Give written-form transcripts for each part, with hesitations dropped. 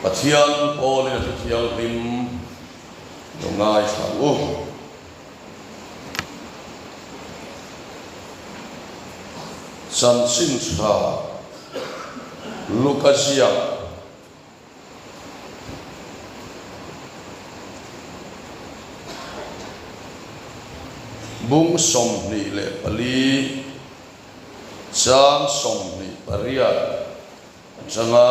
Pathian pawlin a Thuthianghlim lo ngaithla ang u. Chanchin tha Luka ziak Bung 24, chang 28 atanga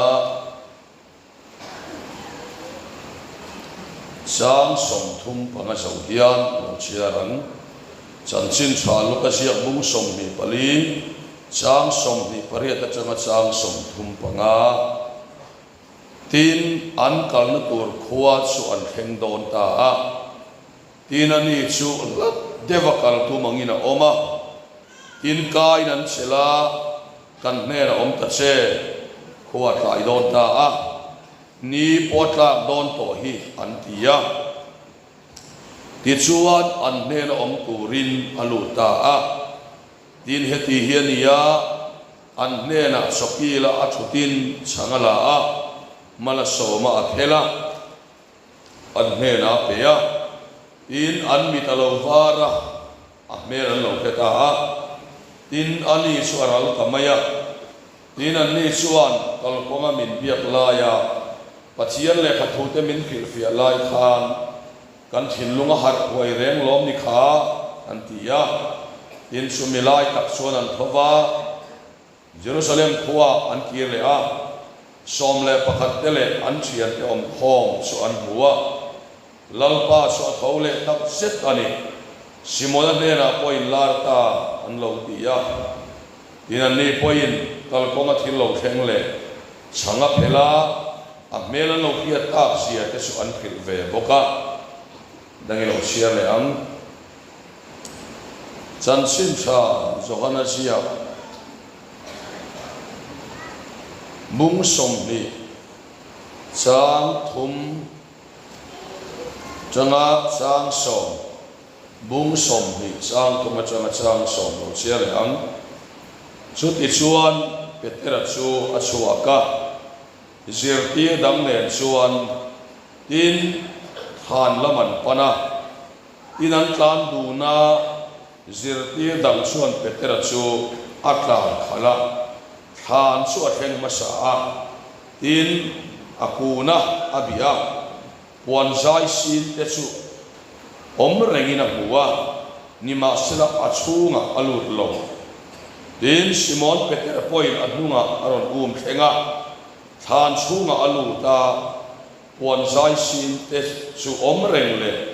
chang 35 zo hian lo chhiar ang. Chanchin tha Luka ziak bung 24, chang 28 atanga chang 35. Tin, an kalna tur khua chu an thleng dawn ta a. Tin, ani chu hlat deuha kal tum angin a awm a. Tin, kaiin an chelh a, Kan hnenah awm ta che, khua tlai dawn ta a, ni pawh a tlak dawn tawh hi, an ti a. Tichuan, an hnena awm turin a lut ta a. Tin, heti hi a ni a, an hnenah chawkila a thutin chhang a la a, mal a sawm a, a phel a, an hnenah a pe a. Tin, an mit a lo var a, a hmel an lo hre ta a. Tin, ani chu a ral ta mai a. Tin, anni chuan kalkawnga min biak laia Pathian lehkhathute min hrilhfiah lai khan kan thinlung a harh huai reng lawm ni kha, an ti a. Tin, chumi lai tak chuan an tho va, Jerusalem khua an kir leh a, 11 te leh an thiante awm khawm chu an hmu a. Lalpa chu a tho leh tak zet a ni, Simona hnenah pawhin lar ta an lo ti a. Tin, anni pawhin kalkawnga thil lo thleng leh chhang a phelh a, a hmel an lo hriat tak zia te chu an hrilh ve bawk a. Dang i lo chhiar leh ang. Chanchin tha Johana ziak bung 20 chang 3 tanga chang 10, bung 20 chang 3 atanga chang 10 lo chhiar leh ang. Chutichuan Petera chu a chhuak a, zirtir dang nen chuan tin thlan lam an pan a. Tin an tlan dun a, zirtir dang chuan Petera chu a tlan khalh a, thlan chu a thleng hmasa a, tin a kun a, a bih a, puan zai sin te chu awm rengin a hmu a, nimahsela a chhungah a lut lo. Tin Simon Petera pawhin a hnungah a rawn um thleng a, thlan chhungah a lut a, Puan zai sin te chu awm reng leh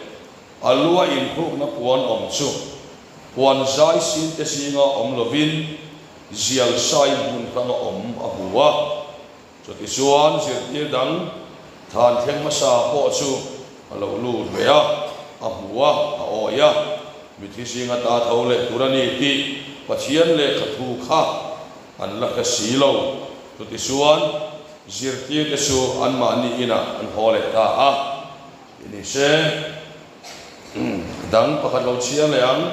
a lu a inhrukna puan awm chu puan zai sin te zinga awm lovin zial sain hmun hranga awm a hmu a. Chutichuan zirtir dang thlan thleng hmasa pawh chu a lo lut ve a, a hmu a, a awi a, mithi zinga ta tho leh tur a ni tih Pathian lehkha thu kha an la hre si lo. Chutichuan Zirtirte chu anmahni inah an haw leh ta a, tih ni se. Dang pakhat lo chhiar leh ang,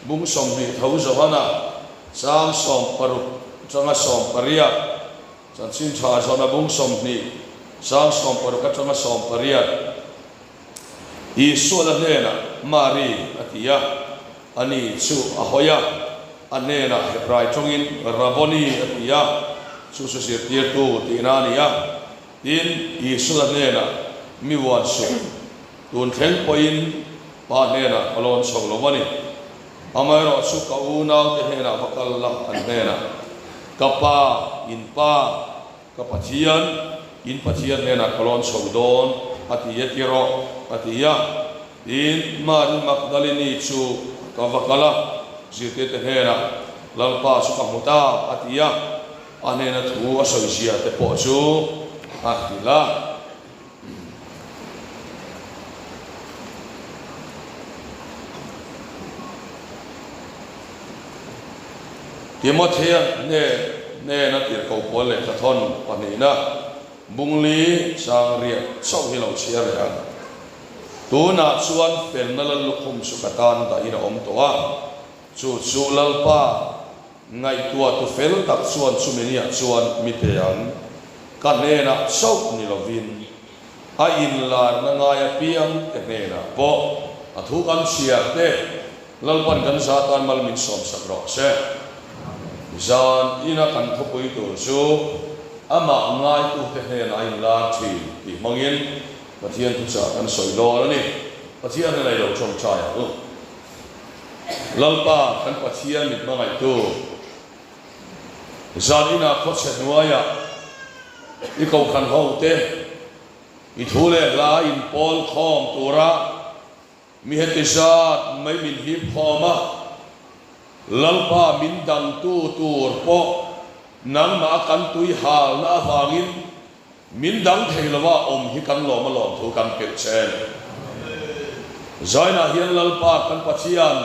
bung 20 tho Johana chang 16 atanga 18, chanchin tha Johana bung 20 chang 16 atanga 18, Isuan a hnenah, Mari, a ti a, ani chu a hawi a, a hnenah Hebrai tawngin, Rabboni, a ti a, chu chu zirtirtu tihna a ni a. Tin, Isuan a hnenah, Mi uan suh, tun thleng pawhin Pa hnenah ka lawn chho lo a ni. Amaherawh chu ka unaute hnenah va kal la, an hnenah, Ka Pa, in Pa, Ka Pathian, in Pathian hnenah ka lawn chho dawn, a ti a ti rawh, a ti a. Tin, Mari Magdalini chu ka va kal a, zirtirte hnenah, Lalpa chu ka hmu ta, a ti a. A hnena thu a sawi zia te pawh chu a hrilh a. Timothea hnena tirhkoh pawl lehkha thawn pahnihna bungli chang riat chauh hi lo chhiar leh ang. Tunah chuan felna lal lukhum chu ka tan dahin a awm tawh a, chu chu Lalpa ngaihtuah tu fel tak chuan chumi niah chuan mi pe ang. Ka hnenah chauh ni lovin a inlarna ngai apiangte hnenah pawh a thu kan chhiar te Lalpan kan za tan mal min sawmsak rawh se. Zan ina kan thupui tur chu amah ngaitute hnenah a inlar thin tih hmangin Pathian thuchah kan sawi dawn a ni. Pathian hnenah i lo tawngtai ang u. Lalpa kan Pathian min hmangaihtu. Zan inah khawchhe hnuaiah i kohhran hote i thu leh hla inpawl khawm tura mi heti zat mai min hip khawm a, Lalpa min dangtu tur pawh nangmah a kan tui halna avangin min dang thei lova awm hi kan lawm a lawm thu kan hrilh che. Zainah hian Lalpa kan Pathian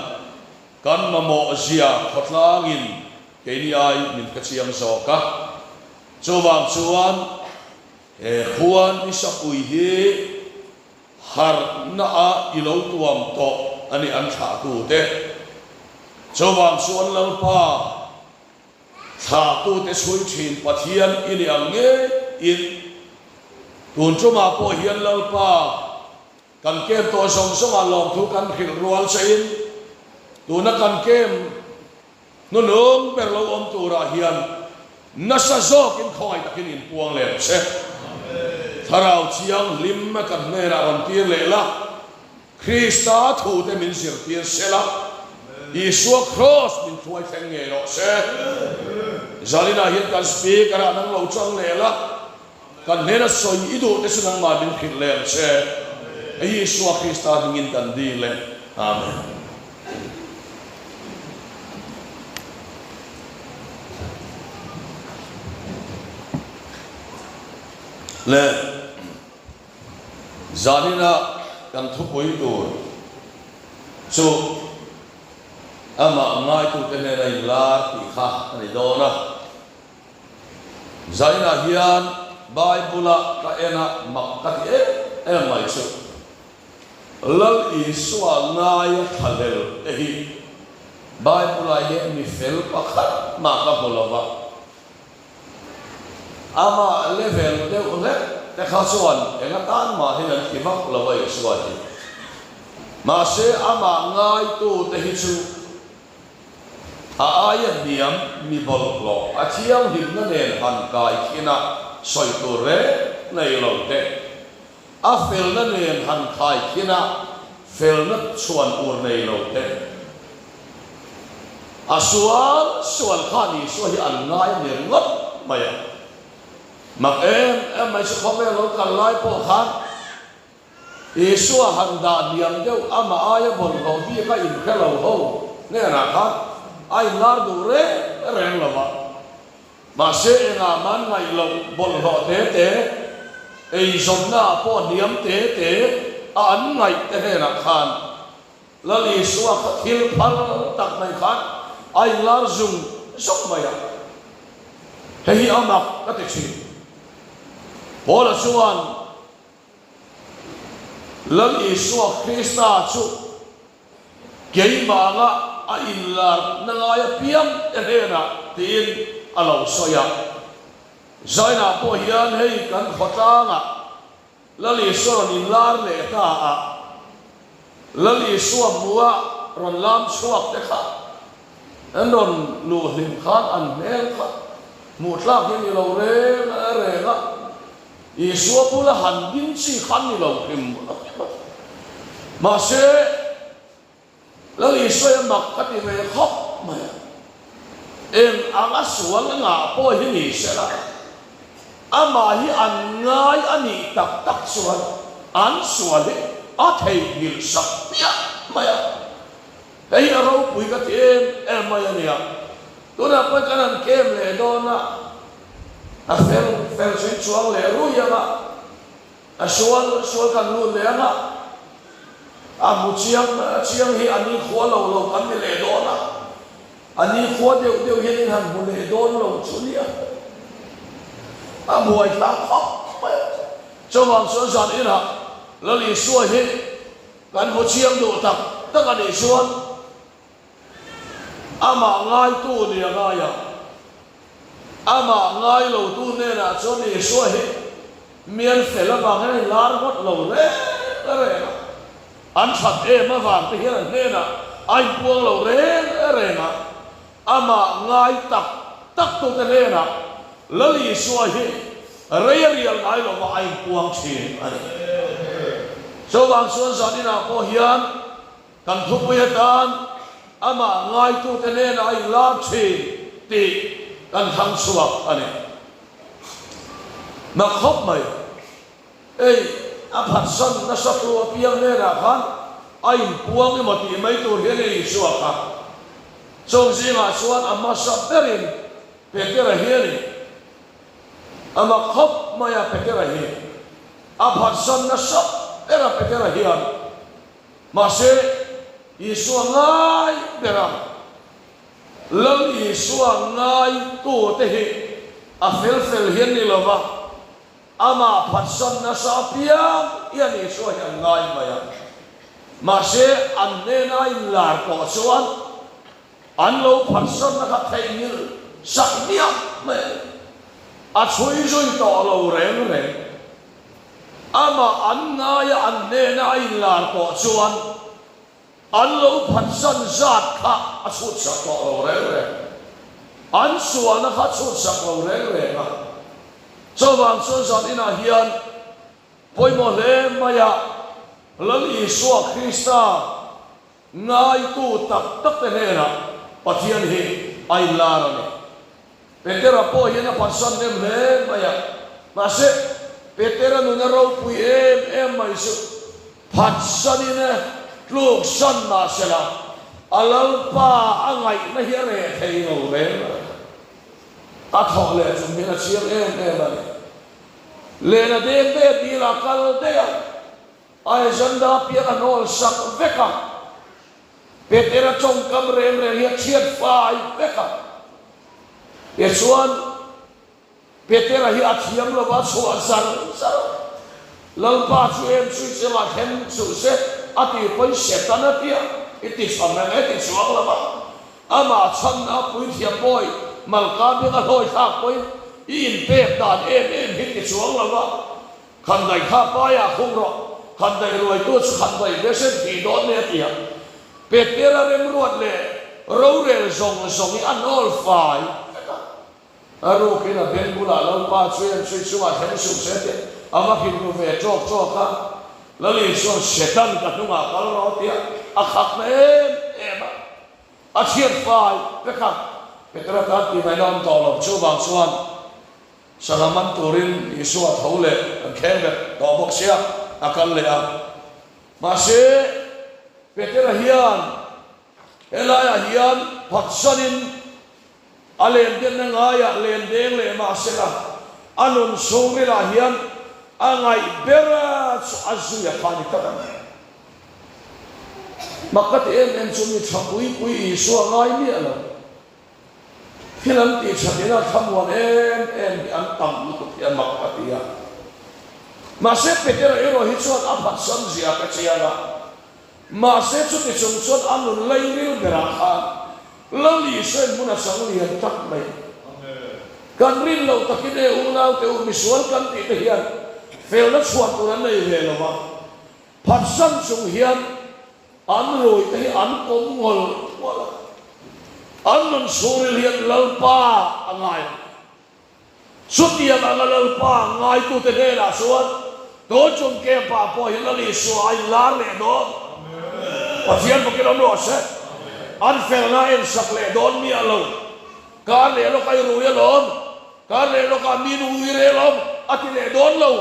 Kan mamawh zia khawtlangin keini ai min hre chiang zawk a, chuvang chuan he khuan i sapui hi harhna ah i lo tuam tawh a ni an thlahtute. Chuvang chuan Lalpa thlahtute chhui thin Pathian i ni ang ngeiin tun tumah pawh hian Lalpa Kan kem tawh zawng zawngah lawmthu kan hrilh rual chein tuna kan kem hnunung ber lo awm turah hian nasa zawkin khawngaih takin inpuang leh ang che. Thlarau Thianghlim kan hnenah rawn tir leh la, Krista thute min zirtir se la, Isua Kraws min hruai thleng ngei rawh se. Zaninah hian kan Speaker-ah nang lo chang leh la, Kan hnena sawi i duh te chu nangmah min hrilh leh ang che. Hei hi Isua Krista hmingin kan dil e. Amen. Le zanina kan thupui tur chu amah ngaitute hnena inlar tih kha a ni dawn a. Zainah hian Bible-a ka en a mak ka ti em em mai chu. Lal Isua ngaia thlahlel te hi Bible-ah hian mi fel pakhat mah ka hmu lo va. Amah level deuh hlek te kha chuan eng atan mahin an ti vak lo a Isua hi. Mahse amah ngaitute hi chu A aia hniam mi bawlhhlawh a thianghlimna nen han kai khin a sawi tur reng nei lo te, a felna nen han khai khin a felna chhuan ur nei lo te, a sual sual khan Isua hi an ngai a ni ringawt mai a. Mak em em mai chu khawvel lo kal lai pawh khan Isua han dah hniam deuh amah aia bawlhhlawh bik a inhre lo ho hnenah khan a inlar duh reng reng lo va. Mahse engah man ngaih loh bawlhhlawh te te, eizawnnaah pawh hniam te te a an ngaih te hnenah khan Lal Isua kha thil phal tak mai khan a inlar zung zung mai a. Hei hi a mak ka ti thin. Paula chuan Lal Isua Krista chu keimah anga a inlarna ngai apiang te hnenah tiin a lo sawi a. Zainah pawh hian hei kan khawtlangah Lal Isua rawn inlar leh ta a, Lal Isua hmua rawn lam chhuak te kha an rawn luh hlim khan an hmel kha hmuh tlak hi a ni lo reng reng a. Isua bula han ding chi kha an ni lo hrim hrim a. Mahse, Lal Isua hi mak ka ti ve khawp mai a. Eng anga sual ngah pawh hi ni sela, amah hi an ngai a nih tak tak chuan an sual hi a theihnghilh sak piah mai a. Hei hi a ropui ka ti em em mai a nia. Tunah pawh kan han kem leh dawn a, a fel fel chhui chuang leh rui ang a, a sual sual kan lut leh ang a, a hmu chiang chiang hi a nikhua lo lo kan ni leh dawn a, a nikhua deuh deuh hian in han hmu leh dawn lo chu nia. A buaithlak khawp mai a. Chuvang chuan zan inah Lal Isua hi Kan hmu chiang duh tak tak a nih chuan amah ngaitu nia ngaia. Amah ngai lotu hnenah chuan Isua hi mian fel avang hian a inlar ngawt lo reng reng a. An that em avang te hian an hnenah a inpuang lo reng reng a. Amah ngai tak tak tute hnenah Lal Isua hi rei a rial ngai lova a inpuang thin a ni. Chuvang chuan zan inah pawh hian kan thupui atan amah ngaitute hnenah a inlar thin tih kan thlang chhuak a ni. Mak khawp mai. Ei, a phatsan nasa tu apiang hnenah khan a inpuang emaw tih mai tur hian a Isua kha. Chung zingah chuan a hmasa berin Petera hi a ni. A mak khawp mai a Petera hi. A phatsan nasa ber a Petera hian. Mahse, Isua ngai ber a. Lal Isua ngaitute hi a fel fel hian ni lova. Amah phatsan nasa apiang hian Isua hi an ngai mai a. Mahse, an hnena inlar tawh chuan an lo phatsanna kha theihnghilh sak miah mai a ni. A chhui zui tawh lo reng reng. Amah an ngaia an hnena a inlar tawh chuan An lo phatsan zat kha a chhutsak tawh lo reng reng. An sualna kha a chhutsak lo reng reng a. Chuvang chuan zan inah hian pawimawh hle maia Lal Isua Krista ngaitu tak tak te hnenah Pathian hi a inlar a ni. Petera pawh hian a phatsan hnem hle mai a, mahse Petera nuna ropui em em mai chu phatsanin tluksan mah sela a Lalpa a ngaihna hi a reh thei lo reng a ni. A thawh leh chung hian a chiang em em a ni. Lehna deng deuh dil a kal daih a, Alexander piang a hnawl sak vek a, Petera tawngkam reng reng hi a thiat fai vek a. Tichuan, Petera hi a thiam lova a chhuah zar zar a. Lalpa chu em chu i chungah thleng suh se, a tih pawhin Setana tia i ti chham reng e ti chuang lo va. Amah chhanna a puithiam bawi Malka bianga hlawi thlak pawhin i inpek dan em em hi ti chuang lo va. Khandaih kha paiah khung rawh, khandaih ruaitu chu khandaih ve sen thih dawn mai a ti a. Petera remruat leh rorel zawng zawng hi a nawl fai vek a. A rukin a beng bulah Lalpa chu en chui chungah thleng suh se tih a va hrilh ru ve ṭawk ṭawk a. Lali chuan Setan ka hnungah kal rawh a ti a, a khakna em em a. A chhiat fai vek a. Petera tan tih ngaihna awm tawh lo, chuvang chuan Sangha man turin Isua tho leh an thleng vek tawh bawk sia, a kal leh a. Mahse, Petera hian helaiah hian phatsanin a lendenna ngaiah len deng leh mahsela a nun chhungrilah hian a ngaih ber chu a zui a kha ni tlat a ni. Mak ka ti em em chu mi tha pui pui Isua ngai miah lo. Thil an tih that ina thlamuan em em hi an tam lutuk hi a mak ka ti a. Mahse Petera erawh hi chuan a phatsan zia ka chiang a. Mahse chuti chung chuan a nun leiril berah khan Lal Isua in hmun a chang lian tak mai. Kan rin loh takin e unaute u misual kan tih te hian felna chhuan tur an nei ve lo va. Phatsan chung hian An ruite hi an kawm ngawlh ngawlh a, an nun chhungril hian Lalpa a ngai a. Chutiang anga Lalpa ngaitute hnenah chuan tun chung camp-ah pawh hian Lal Isua a inlar leh dawn. Pathian bawkin awm rawh se. An felna a ensak leh dawn miah lo. Kar leh lawk a i rui alawm, kar leh lawkah mi nu i rel awm a ti leh dawn lo.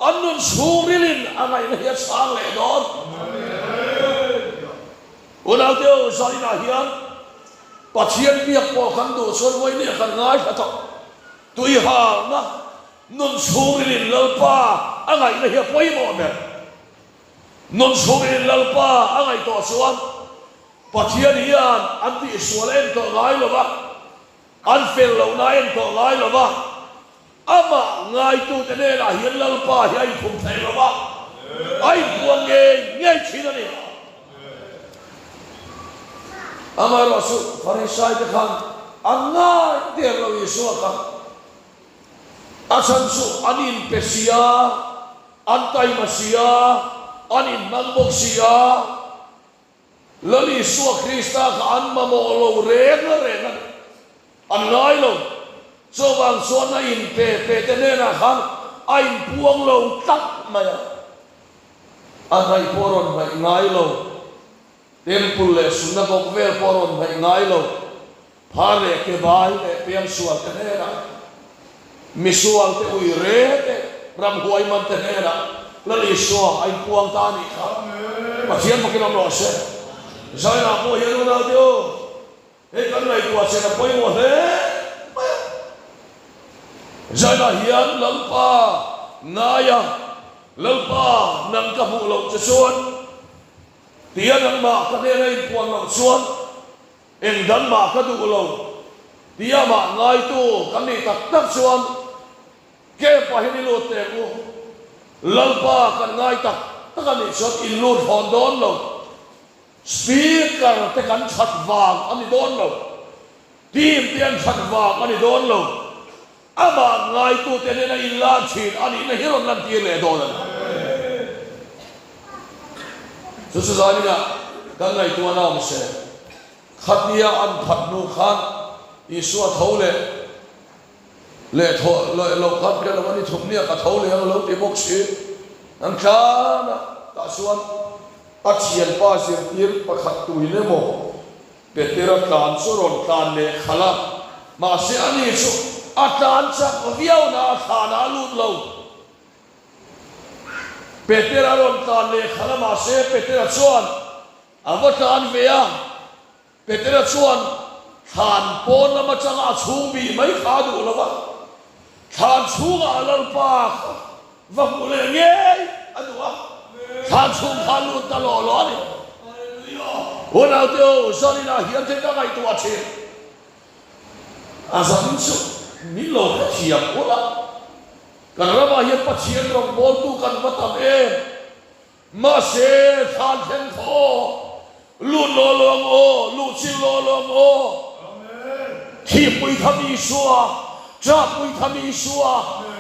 An nun chhungrilin a ngaihna hi a chhang leh dawn. Unaute aw, zaninah hian Pathian biak pawh kan duh chuan vawinia kan ngaithla tawh. Tuihalna nun chhungrilin Lalpa a ngaihna hi a pawimawh ber. Nun chhungrilin Lalpa a ngaih tawh chuan Pathian hian an tihsual a en tawh ngai lo va, an fel lohna a en tawh ngai lo va. Amah ngaitute hnenah hian Lalpa hi a inkhum thei lo va, a inpuang ngei ngei thin a ni. Amaherawhchu, Pharisaite khan An ngai der lo Isua kha. A chhan chu an inpe si a, an taima si a, an inhmang bawk si a. Lal Isua Krista kha an mamawh lo reng reng a ni. An ngai lo. Chuvang chuan a inpe pe te hnenah khan a inpuang lo tlat mai a. A hnaih pawh a rawn hnaih ngai lo. Temple leh synagogue vel pawh a rawn hnaih ngai lo. Phar leh kebai leh piangsual te hnenah, misual te ui re te ramhuai man te hnenah Lal Isua a inpuang ta a nih kha. Pathian fakin awm rawh se. Zainah pawh hian unaute u, hei kan ngaihtuah chen a pawimawh hle mai a. Zainah hian Lalpa ngaia, Lalpa nang ka hmuh loh che chuan, tia nangmah ka hnena inpuan loh chuan, Eng dang mah ka duh lo tih amah ngaitu kan nih tak tak chuan camp ah hian i lut teh u. Lalpa kan ngai tak tak a nih chuan in lut hawn dawn lo. Speaker te kan that vang a ni dawn lo. Team te an that vang a ni dawn lo. Amah ngaitute hnena inlan thin a nihna hi rawn lantir leh dawn a ni. Chu chu zaninah kan ngaihtuahna awm se, khatia an phat hnu khan Isua tho leh leh thawh leh loh khan hre lo a ni thum nia ka tho leh ang lo ti bawk si. An tlan a, tah chuan a thianpa zirtir pakhat tuin emaw Petera tlan chu rawn tlan leh khalh a, mahse ani chu a tlan chak viau na a thlanah a lut lo. Petera rawn tlan leh khalh a, mahse Petera chuan a va tlan ve a, Petera chuan thlan pawn lam atanga a chhung bih mai kha a duh lo va, thlan chhungah a Lalpa kha Va hmuh leh ngei a duh a, thlan chhung kha lut ta lawh lawh a ni. Unaute u, zaninah hian thil ka ngaihtuah thin. A zanin chu min lo hrethiam ula, kan ramah hian Pathian rawngbawltu kan va tam em? Mahse, thlan thleng kha aw, lut law law ang aw, luh chilh law law ang aw. Thihpui tham Isua, ṭahpui tham Isua,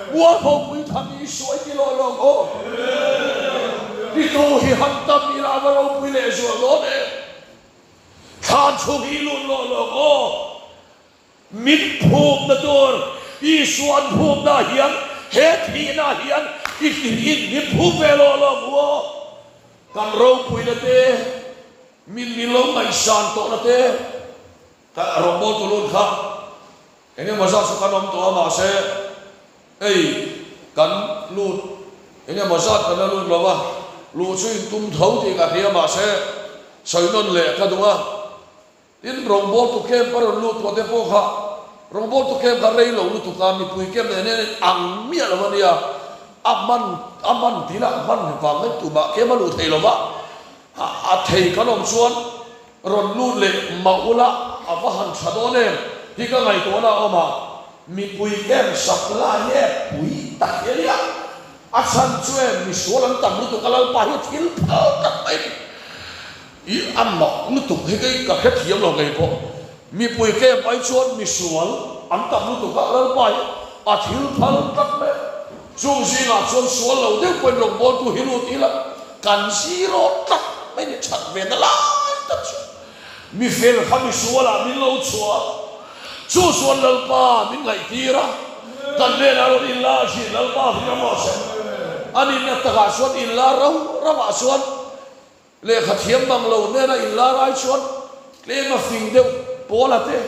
mualphopui tham Isua i ti law law ang aw. Titu hi han tam ila a va ropui lehzual dawn em? Thlan chhung hi i lut law law ang aw. Min phumna tur Isua an phumna hian he thihna hian i in min phum ve lo lo ang u aw. Kan ropuina te, min min lo ngaihsan tawhna te, ka rawngbawltu lun kha eng emaw zat chu kan awm tawh a mahse hei kan lut eng emaw zat kan la lut lo a, luh chu in tum tho tih ka hria mahse sawi nawn leh ka duh a. Tin, rawngbawltu camp a rawn lut tawh te pawh kha rawngbawltu camp kha rei lo lutuk a, mipui camp nen hian in ang miah lo a nia, a hman a hman tih lah hman vang hian tumah camp a luh thei lo va, a thei kan awm chuan rawn lut leh mah ula a va han tha dawn em hi ka ngaihtuahna a awm a, mipui camp sak lai nge pui tak hi a nia. A chhan chu e misual an tam lutuk a Lalpa hi thil phal tak mai a ni. I a mak lutuk hi kei ka hrethiam lo ngei pawh. Mipui camp ai chuan misual an tam lutuk a, Lalpa hi a thil phal tlat mai a. Chung zingah chuan sual lo deuh pawhin rawngbawltu hi lut ila kan zero tlat mai ni that ve na lai tak chu. Mi fel kha misualah min lo chhuah a, chu chuan Lalpa min ngaihtir a, kan hnenah rawn inla thin Lalpa hring a maw se. A nihna takah chuan inla ro ramah chuan Lehkha thiam bang lo hnena inlar ai chuan tlem a fing deuh pawl a te.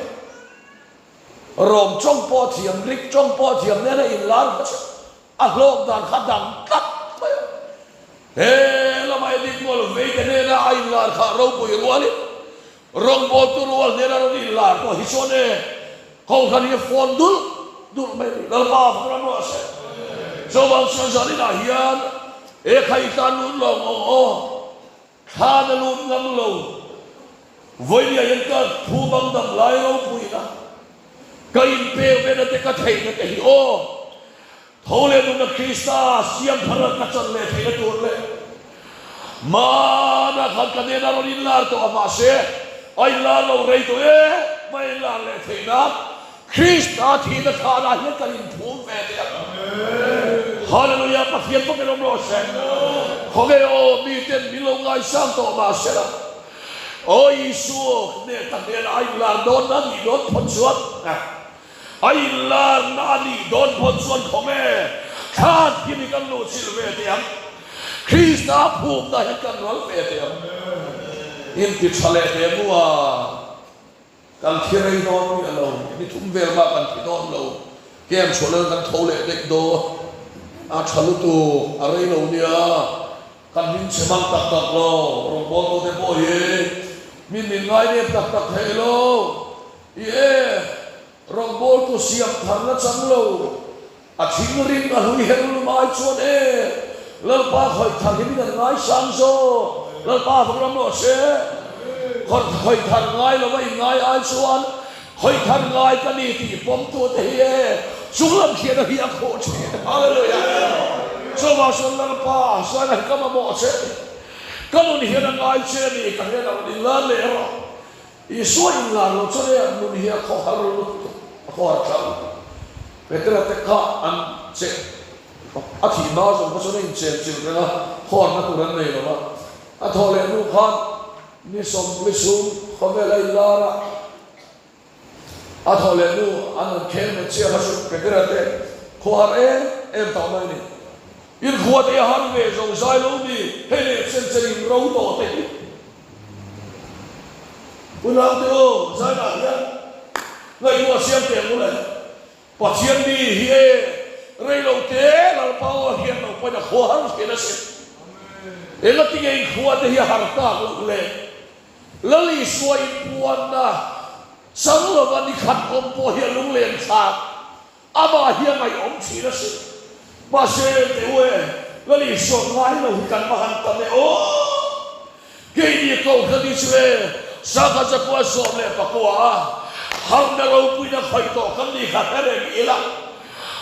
Rom tawng pawh a thiam, Greek tawng pawh a thiam hnena inlar kha chu a hlawk dan kha dang tlat mai a. He lama Edith Mual veite hnena a inlar kha ropui rualin rawngbawltu rual hnena rawn inlar pawh hi chuan e Kohhran hi a fawn dulh dulh mai a ni. Lalpa fak ram rawh se. Chuvang chuan zaninah hian he khai tan lut lawng aw aw, thlan a lut ngam lo. Vawinia hian ka thu bang dam lai ropuina, ka inpek vena te ka theihna te hi aw, tho leh nunna Krista siam thar a ka chan leh theihna tur leh mana khan ka nena rawn inlar tawh a mahse a inlar lo rei tawh e. mai in lar leh theih nan Krista thihna thlanah hian kan inphum ve teh ang. Hallelujah Pathian bawkin awm rawh se. Khawnge aw miten min lo ngaisang tawh mahse la Aw Isu hneh ka hnenah a inlar dawn a nih dawn phawt chuan a inlarna a nih dawn phawt chuan khawnge thlan hi mi kan luhchilh ve teh ang. Krista phumna hian kan ral ve teh ang. Inti tha leh teh mu a. Kan thi rei dawn miah lo, ni thum vel mah kan thi dawn lo, camp chhuah laiin kan tho leh daih dawn, a tha lutuk, a rei lo nia, kan hming chhe mang tak tak lo, rawngbâwl tawhte pawh hi min min ngai nep tak tak thei lo, i e, rawngbâwltu siam tharna chang lo. A thingrim a hlui her lum ai chuan e, Lalpa khawih thar hi min an ngaisang zawk, Lalpa vak ram rawh se. Khawih thar ngai lova in ngai ai chuan khawih thar ngai ka ni tih pawmtu te hi e, chunglam khian a hi a khuh thin. Hallelujah! Chuvang chuan Lalpa zaina hi ka mamawh che, ka nun hian a ngai che a ni, ka hnenah rawn inlan leh rawh. Isua inlar lo chuan e an nun hi a khawhar lutuk, a khawhar thlak lutuk. Petera te kha an che a thih hma zawng kha chuan a inchen chilh reng a, khawharna tur an nei lo va. A thawh leh hnu khan ni 40 chhung khawvel a inlar a, a thawh leh hnu an han kheng met chiah kha chu Petera te khawhar em em tawh mai a ni. Inkhua te a har ve zo zai lo mi, hei leh chen chen in ro tawh te hi. Pu Naute aw, zainah hian ngaihtuah siam teh ang ule. Pathian mi hi e, rei lo te Lalpa aw hian lo pawn a khua har thin a sin. Engati nge inkhua te hi a har tak loh le? Lal Isua inpuanna chang lova ni khat awm pawh hi a lunglen thlak. Amah hi a ngaihawm thin a sin. Mahse, teu e, Lal Isua ngai lo hi kan va han tam e aw! Keini Kohhran hi chu e, sangha zakua 14 a harna ropuina khawih tawh kan ni kha hre reng ila,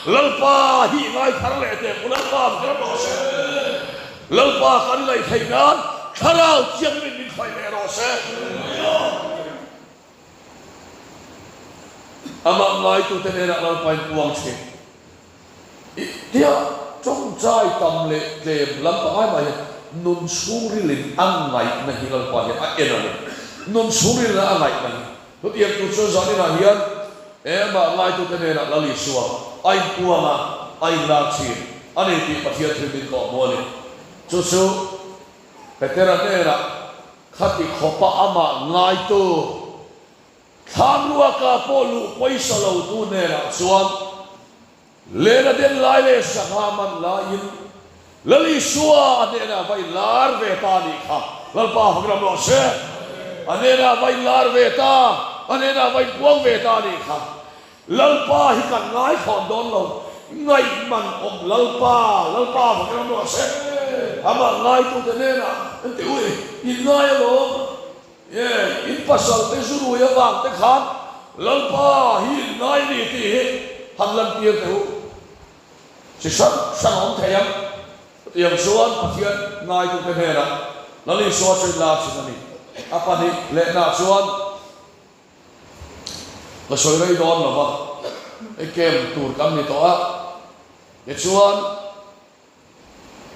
Lalpa hi ngai thar leh teh mu, Lalpa ka ram rawh se. Lalpa kan ngaih theih nan Thlarau Thianghlimin min khawih leh rawh se. Amah ngaitute hnenah Lalpa in puang thin. I tia tawngtai tam leh tlem lam pangai mah hian nun chhungrilin a ngaihna hi Lalpa hian a en a ni. Nun chhungrilin a ngaihna hi. Chutiang tur chuan zaninah hian he amah ngaitute hnenah Lal Isua a inpuang a, a inlar thin a ni tih Pathian thil min kawh hmu a ni. Chu chu Petera hnenah Khati khawpa amah ngaitu Thlanruaka pawh luh pawisa lotu hnenah chuan len a den lai leh sangha man laiin Lal Isua a hnenah va inlar ve ta a nih kha. Lalpa fak ram rawh se. A hnenah va inlar ve ta, a hnenah va inpuang ve ta a nih kha. Lalpa hi kan ngaithlawn dawn lo, ngaihman awm Lalpa, Lalpa vang ram rawh se. Amah ngaitute hnenah an ti ui, in ngai alawm, e, in pasal te zu rui avang te khan Lalpa hi in ngai a ni tih hi han lantir teh u. Chi hrang hrang a awm thei ang. Chutiang chuan Pathian ngaitute hnenah Lal Isua chu inlar thin a ni. A pahnih lehnaah chuan. Ka sawi rei dawn lo va, hei camp tur kan ni tawh a, tichuan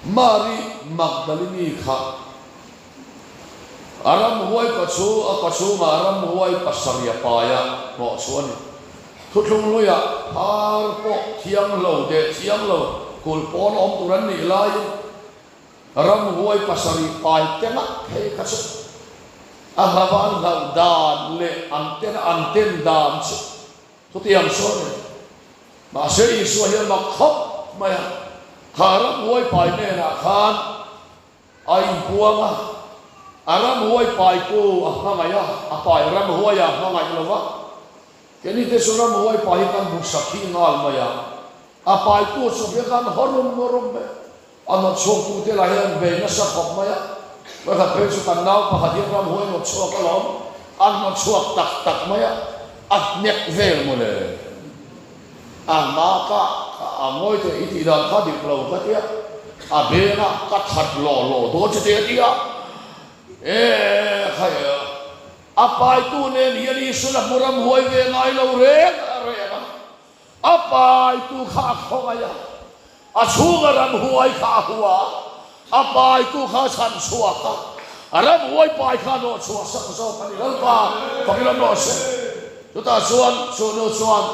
Mari Magdalini kha a ramhuai pachu a pachhungah ramhuai pasarih a pai a hnawh chu a ni. Thuthlung hluiah phar pawh thiang lo deh thiang lo kulh pawn awm tur an nih laiin Ramhuai pasarih pai te ngat phei kha chu a hlava an hlauh dan leh an tena an ten dan chu chutiang chu a ni. Mahse Isua hi a mak khawp mai a, kha ramhuai pai hnenah khan a inpuang a, a ramhuai paitu a hmangaih a, a pai ramhuai a hmangaih lo va, keini te chu ramhuai pai hi kan hmu sakhi nghal mai a, a paitu chu hian kan haw rum rum mai a. A nawt chhuaktute lah hian an bei nasa khawp mai a, pakhat phei chu kan nau pakhat hian ramhuai nawt chhuak alawm, a nawt chhuak tak tak mai a, a hnek vel maw le. A hma ka a ngawi teh i tih dan kha dik lo ka tia, a beng a ka that lawh lawh dawn che te a ti a, e khai. A paitu nen hian Isuan a hmu ramhuai ve ngai lo reng reng a. A paitu kha a khawngaih a, a chhunga ramhuai kha a hua a, a paitu kha a chhan chhuak a, a ramhuai pai kha a nawh chhuah sak zawk a ni. Lalpa fakin awm rawh se. Chutah chuan chu nu chuan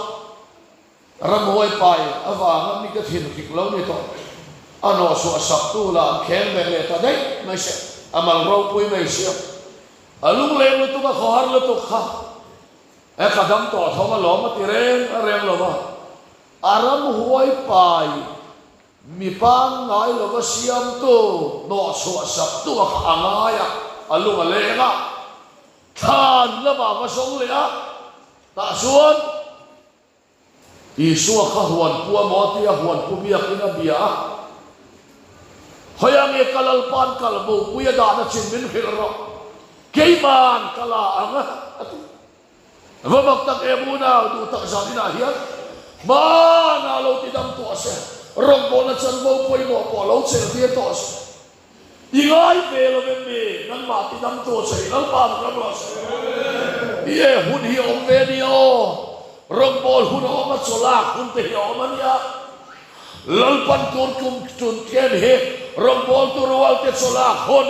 ramhuai pai avanga mite thin hrik lo ni tawh, a nawh chhuah saktu lah an kheng ve leh ta daih mai se, a mal ropui mai sia. A lungleng lutuk a khawhar lutuk kha. He ka dam tawh tho a lawm a ti reng reng lo va, a ramhuai pai mi pangngai lova siamtu hnawhchhuah saktu a kha a ngai a, a lung a leng a, thlan lamah va zawng leh a, tah chuan Isua kha huan pu a maw tia huan pu biakin a bia a, Khawiah nge ka Lalpa'n kal bopui a dahna chin min hrilh rawh, keima'n ka la ang a, a ti. Va mak tak em unau duh tak zan inah hian hmanah lo ti dam tawh se, rawngbawlna chanvo pawimawh pawh lo chelh tir tawh se. I ngai ve lo em mi? Nangmah ti dam tu che i Lalpa mak ram rawh se. I e hun hi a awm ve nia aw. Rawngbâwl hun a awm a, chawlâk hun te hi a awm a nia. Lalpan tûn kum tun tlem hi rawngbâwl tu rual te chawlâk hun,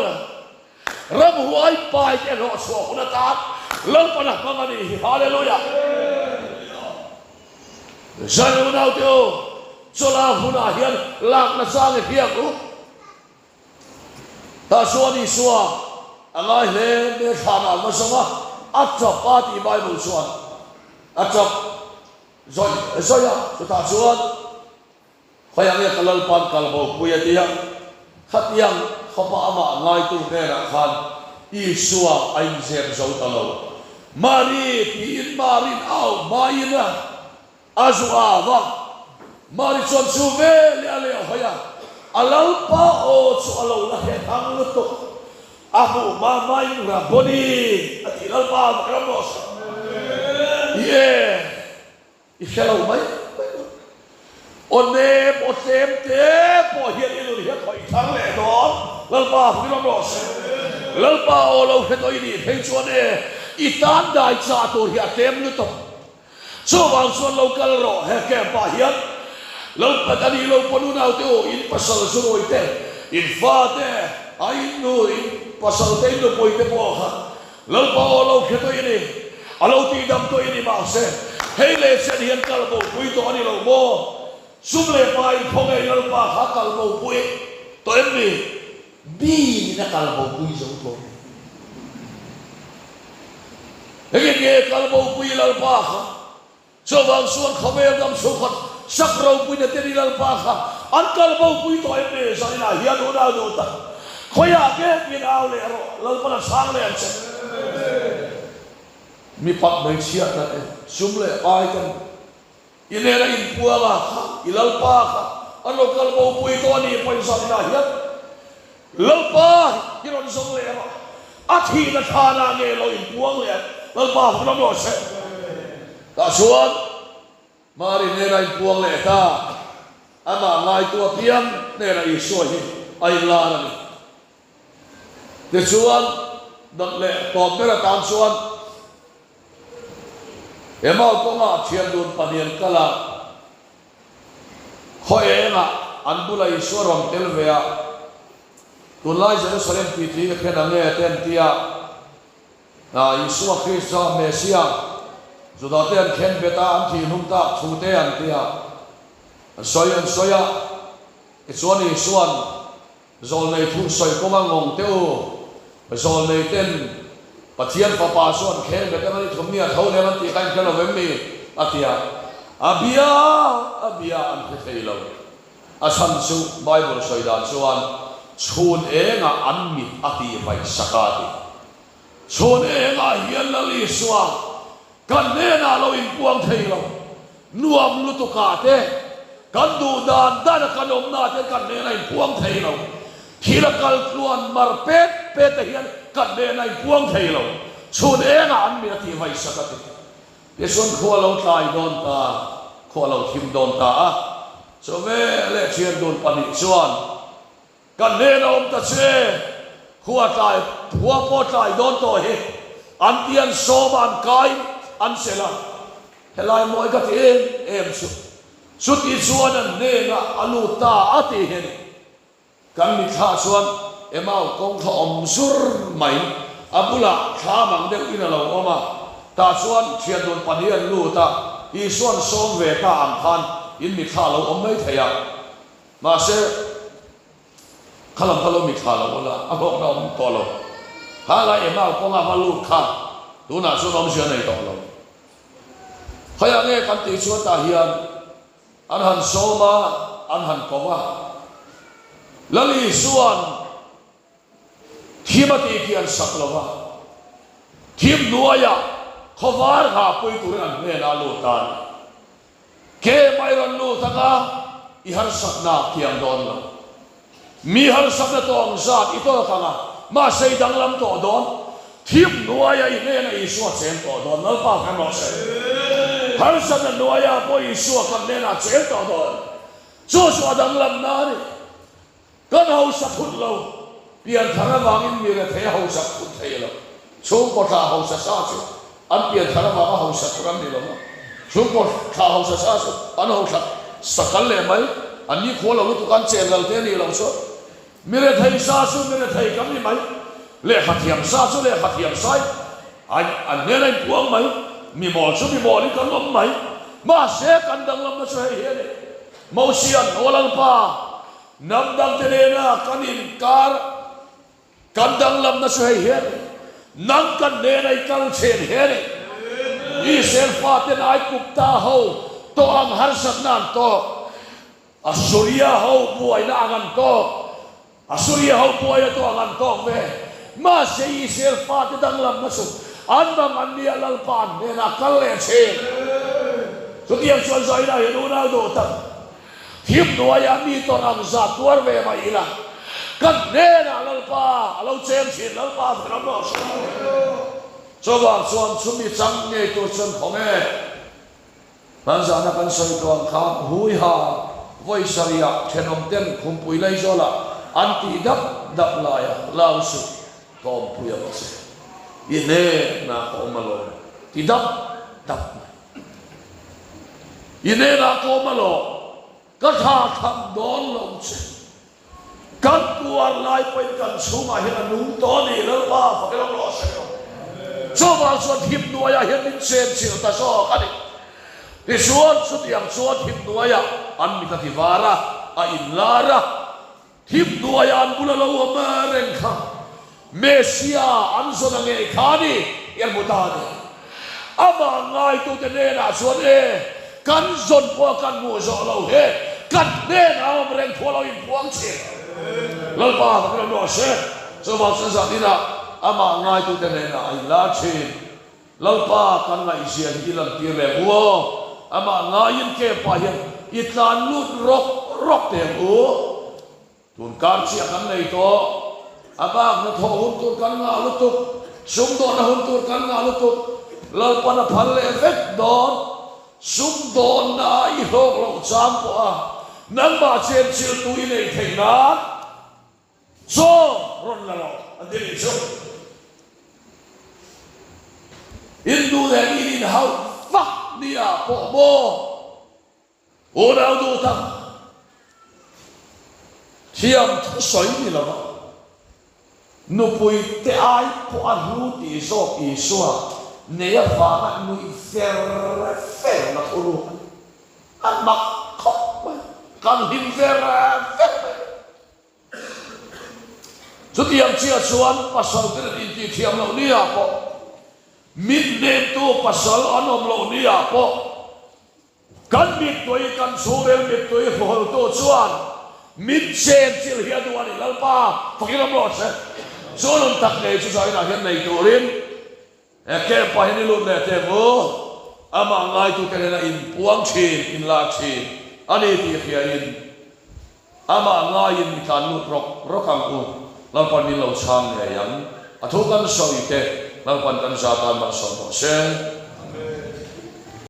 ramhuai pai te hlawh chhuah hun atan Lalpan a hmang a nih hi. Hallelujah! Zan unaute u, chawlâk hunah hian lâkna chang i hriak u. Tah chuan Isua a ngai hle mai a thlan ah va zawng a, a tap a tih Bible chuan a tap zawih zawih a, chutah chuan khawiah nge ka Lalpa'n kal bo pui a ti a, khatiang khawpa amah ngaitu hnenah khan Isua a inzep zo ta lo. Mari tiin Mari'n au hmain a. A zu a va. Mari chuan chu veleh a leh hawi a, a Lalpa aw chu a lo la hre thang lutuk. A hmuh hma hmain Rabboni a tih Lalpa vak ram rawh se. I e, i hre lo mai mai lo. Aw nem, aw tlem te pawh hian i nun hi a khawih thar leh dawn. Lalpa vak ram rawh se. Lalpa aw lo hre tawh i nih phei chuan e, i tan dai chah tur hi a tlem lutuk. Chuvang chuan lo kal rawh, he camp ah hian lo pat a nih lo pawn unaute u, in pasal zurui te, in fa te, a in nu, in pasal te, in nupui te pawh kha Lalpa aw lo hre tawh i ni, a lo tihdam tawh i ni mahse hei leh chen hian kal bo pui tawh a ni lo maw? Sum leh pa in khaw ngei Lalpa kha kal bo pui tawh em ni? Bin in a kal bo pui zo tawh a ni. Engin nge kal bopui Lalpa kha? Chuvang chuan khawvel dam chhungkhat sak ropuina te ni Lalpa kha an kal bopui tawh em ni? Zaninah hian unau duh tak, khawiah nge min au leh rawh, Lalpan a chhang leh ang che. Mipat hmeichhiatna te, sum leh pai ten I nena inpuanga kha, i Lalpa kha an lo kal bo pui tawh a ni pawhin zaninah hian Lalpa hi rawn zawng leh rawh. A thihna thlanah nge lo inpuang leh ang? Lalpa fak lam rawh se. Tah chuan Mari nena inpuang leh ta, amah ngaitu apiang hnenah Isua hi a inlar a ni. Tichuan, dawt leh tawp ber atan chuan Emau kawngah thian dun pahnih an kal a, khaw engah an bula Isua rawn tel ve a, Tunlai Jerusalem titi ka khen ang e te an ti a, Isua Krista Messia, Judate an khen bet a, an thih hlum tak thu te an ti a, an sawi an sawi a, tichuan Isua'n Zawlnei thu sawi kawnga ngawng teh u, zawlnei ten Pathian Fapa chu an kheng bet emaw ni thum ni a tho lem an tih kha in hre lo vem mi? a ti a. A bia a bia an hre thei lo. A chhan chu Bible sawi dan chuan chhun engah an mit a tih vaih sak a ti. Chhun engah hian Lal Isua Kan hnenah lo inpuang thei lo, nuam lutukah te, kan duh dan dana kan awmna te kan hnenah inpuang thei lo, thil a kal tluan mar pet pet te hian kan hnenah inpuang thei lo, chhun engah an mit a tih vaihsak a ti. Tichuan khua lo tlai dawn ta, khua lo thim dawn ta a, chu veleh thian dun pahnih chuan, Kan hnenah awm ta che, khua tlai, khua pawh tlai dawn tawh hi. An ti an sawm a, an kaiin an chelh a. Helai mawi ka ti em em chu. Chuti chuan an hnenah a lut ta a tih hi a ni. Kan mitthla chuan Emau kawng kha awm zur mai, a bulah thla mang deuhin a lo awm a, tah chuan thian dun pahnih an lut a, Isua'n sawm ve ta ang khan in mitthla a lo awm mai thei a. Mahse, kha lam kha lo mitthla lo ula, a hlawkna awm tawh lo. Kha lai Emau kawnga va lut kha tunah chuan awmzia a nei tawh lo. Khaiah nge kan tih chuan tah hian An han sawm a, an han ko a. Lal Isua'n thim a tih khi an sak lo va, thim hnuaiah khawvar nghahpui turin an hnenah a lut ta a ni. Ke mai rawn lut anga i harsatna a kiang dawn lo. Mi harsatna tawng zat i tawk ang a, mahse i danglam tawh dawn. Thim hnuaia i hnena Isua cheng tawh dawn. Lalpa kan rawh se. Harsatna hnuaia pawh Isua kan hnenah cheng tawh dawn. Chu chu a danglamna a ni. Kan hausa thut lo. Pianthar avangin mi rethei a hausak thut thei lo. Chhungkaw thla hausa sa chu an pianthar avanga hausa thut an ni lo va. Chhungkaw thla hausa sa chu an hauthla sakal leh mai. An nikhua lo lutuk an chen lal te a nih loh chuan mi rethei sa chu mi rethei kan ni mai. Lehkha thiam sa chu lehkha thiam sai an hnen a inpuang mai. Mi mawl chu mi mawlin kan awm mai. Mahse kan danglamna chu hei hi a ni. Mosia'n, Aw Lalpa, Hnam dangte nena kan inkar kan danglamna chu hei hian nang kan nena i kal chhen he a ni. Israel faten Aigupta ho tawh ang harsatna an tawk, Assuria ho buaina ang an tawk, Assuria ho buaina tawh ang an tawk ve. Mahse Israel fate danglamna chu an mang an nia Lalpa an hnenah kal leh chhen. Chutiang chuan Zaina hian unau duh tak. Thim hnuaiah mi tawrh ang zat tuar ve mai ila, kan hnenah Lalpa a lo cheng thin, Lalpa ka ram rawh se. Chuvang chuan chumi chang ngei tur chuan khaw nge? Hman zana kan sawi tawh ang khan Huiha vawi sarihah thenawm ten khumpui Laizawlah an tih dap dap laia lau suh ka awmpui ang che. I hnenah ka awm alawm ti dap dap mai. I hnenah ka awm alawm, ka tha tham dawn lo che. Kan puar lai pawhin kan chhungah hian a nung tawh a ni, Lalpa fak i lo rawh se. Chuvang chuan thim hnuaiah hian min chen chilh ta zawk a ni. Tichuan, chutiang chuan thim hnuaiah an mit a ti var a, a inlar a. Thim hnuaiah an bula lo awm reng kha Messia an zawn a ngei kha a ni i an hmu ta a ni. Amah ngaitute hnenah chuan e, kan zawn pawh a kan hmuh zawh lo he, kan hnenah a awm reng thu a lo inpuang thin. Lalpa ka lo rawh se, chuvang chuan zan inah amah ngaitute hnenah a inlar thin. Lalpa kan ngaihzia hi i lantir leh ang u aw, amah ngaiin camp ah hian i tlan lut rawk rawk teh ang u. Tun kar chiah kan nei tawh, a bak hnathawh hun tur kan ngah lutuk, sumdawnna hun tur kan ngah lutuk, Lalpan a phal leh vek dawn, sumdawnna ah i hlawk loh chang pawh a nangmah chenchiltu i neih theih nan, Chaw rawn la rawh an ti nih chu. Hindu leh mi in hauh vak ni ah pawh maw unau duh tak thiam thusawi ni lo va nupui te ai pawh a hlu tih zawk Isua nei avanga nuih ver ver na thuruk a ni. A mak khawp mai. Kan hlim ver ver mai. Chutiang chiah chuan pasal te nen intih thiam loh ni ah pawh, min hnemtu pasal an awm loh ni ah pawh, kan mittui, kan chhungril mittui hruhawltu chuan min chen chilh hi a duh a ni. Lalpa fakin awm rawh se. Chu nun tak ngei chu zainah hian nei turin He camp ah hian i lut leh teh maw? Amah ngaitute hnena inpuang thin, inlar thin a ni tih hriain amah ngaiin i tlan lut rawk rawk ang u. Lalpan min lo chhang ngei ang. A thu kan sawi te Lalpan kan za tan malsawm rawh se.